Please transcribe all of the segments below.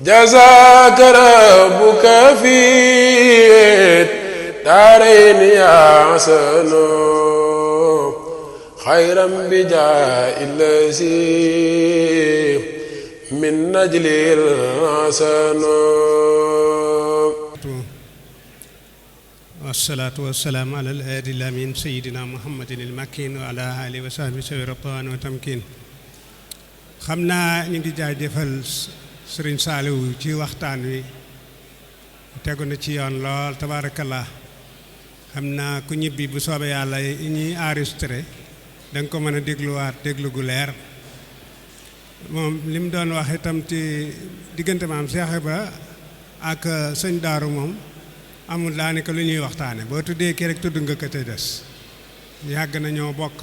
جزاك ربك في دارين يا حسن خيرا بجاء الذي من نجل الحسن والصلاة والسلام على الهادي الأمين سيدنا محمد المكين وعلى آله وصحبه سوي رضوان وتمكين. xam naa ñu ngi jaajëfal Sëriñ Saaliw ci waxtaan wi tegu na ci yoon lool tabaarakallah. xam naa ku ñibbi bu soobee yàlla yi ñuy enregistré da nga ko mën a dégluwaat déglu gu leer. moom li mu doon wax itam ci diggante maam Cheikh Ibra ak sëñ Daaru moom amul daanaka lu ñuy waxtaane boo tuddee kii rek tudd nga ko te des. yàgg nañoo bokk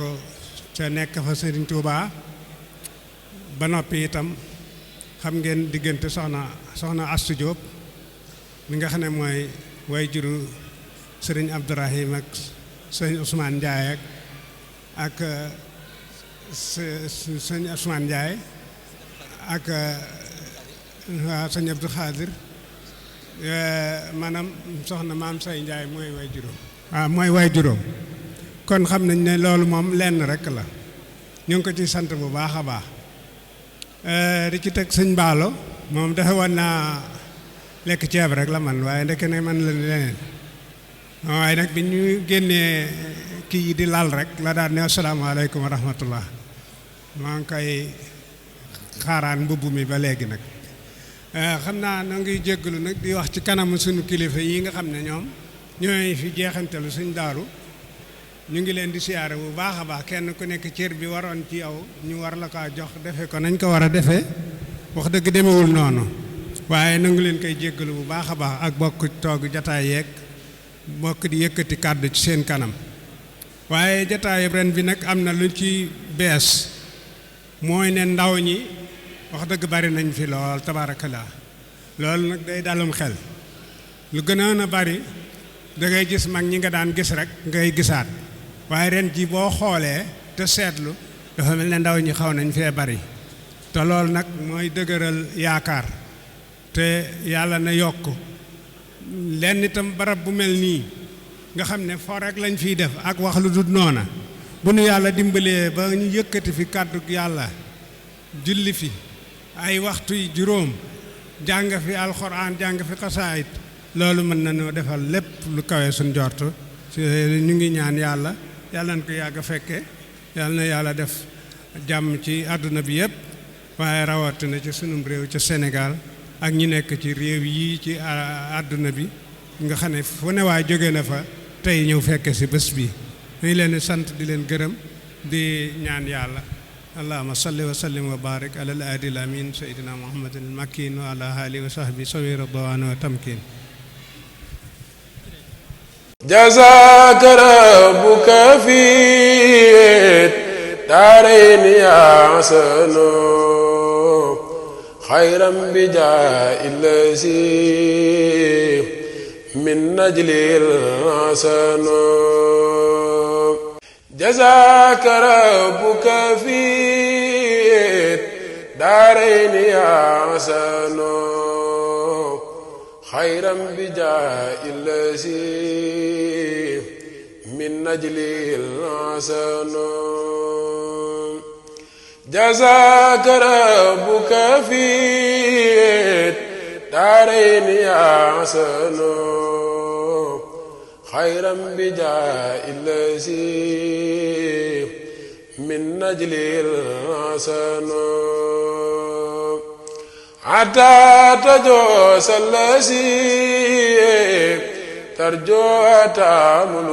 ca nekk fa Sëriñ Tuubaa ba noppi itam xam ngeen diggante soxna Astu Jóob mi nga xam ne mooy way juru sëriñ Abdourahim ak sëñ Ousmane Ndiaye ak sëñ Ousmane Ndiaye ak sëñ Abdou Khadir maanaam soxna maam say Ndiaye mooy way juróom waaw mooy way juróom kon xam nañ ne loolu moom lenn rek la ñu ngi ko ci sant bu baax a baax. di ci teg sëñ Baalo moom dafa woon naa lekk ceeb rek la man waaye ndeke ne man la leneen waaye nag bi ñu génnee kii yi di lal rek la daan ne asalaamaaleykum wa rahmatullah maa ngi koy xaaraan mbubb mi ba léegi nag. xam naa na ngi jéggalu nag di wax ci kanamu suñu kilifa yi nga xam ne ñoom ñooy fi jeexantalu suñ daaru ñu ngi leen di siyaare bu baax a baax kenn ku nekk cër bi waroon ci yow ñu war la kaa jox defe ko nañ ko war a defee wax dëgg demewul noonu waaye nangu leen koy jéggalu bu baax a baax ak bokk toog jataay yeeg bokk di yëkkati kàddu ci seen kanam. waaye jataay ren bi nag am na lu ci bees mooy ne ndaw ñi wax dëgg bari nañ fi lool tabaarakallaa loolu nag day dalum xel lu gënoon a bari da ngay gis mag ñi nga daan gis rek ngay gisaat. waaye ren ji boo xoolee te seetlu dafa mel ne ndaw ñi xaw nañ fee bari te loolu nag mooy dëgëral yaakaar te yàlla na yokk lenn itam barab bu mel nii nga xam ne foo rek lañ fiy def ak wax lu dul noona bu nu yàlla dimbalee ba ñu yëkkati fi kàddu yàlla julli fi ay waxtu yi juróom jàng fi alxuraan jàng fi xasaayit loolu mën na noo defal lépp lu kawe suñ njort ñu ngi ñaan yàlla nañ ko yàgg a fekke yàlla na yàlla def jàmm ci àdduna bi yëpp waaye rawatina ci sunum réew ca Sénégal ak ñi nekk ci réew yi ci àdduna bi nga xam ne fu ne waay jóge na fa tey ñëw fekke si bés bi ñu leen di sant di leen gërëm di ñaan yàlla allahumma salli wa sallim wa barik ala al aadi al amin sayyidina muhammadin al makin wa ala alihi wa sahbi sawi radwan wa tamkin. جزاك ربك في دارين يا حسن خيرا بجاء الذي من نجل الحسن جزاك ربك في دارين يا حسن خيرا بجاء الذي من نجل الحسن جزاك ربك في دارين يا حسن خيرا بجاء الذي من نجل الحسن حتى تجوز الذي ترجو تعمل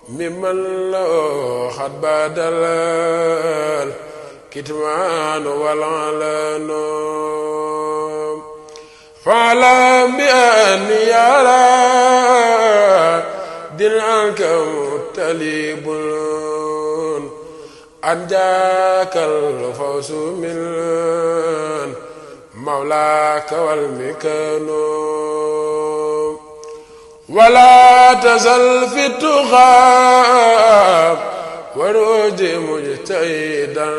ممن له قد بدل الكتمان والعلن فاعلم بأني يرى دين عنك مطلب أن جاك الفوز من مولاك والمكان ولا تزل في التقى وروج مجتهدا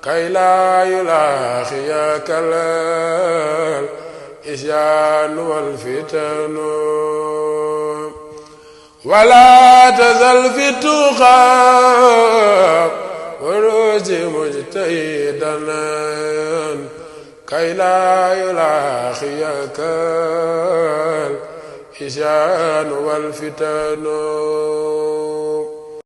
كي لا يلاقيك الإسيان والفتن ولا تزل في التقى والرشد مجتهدا كي لا يلاقيك الإسيان والفتن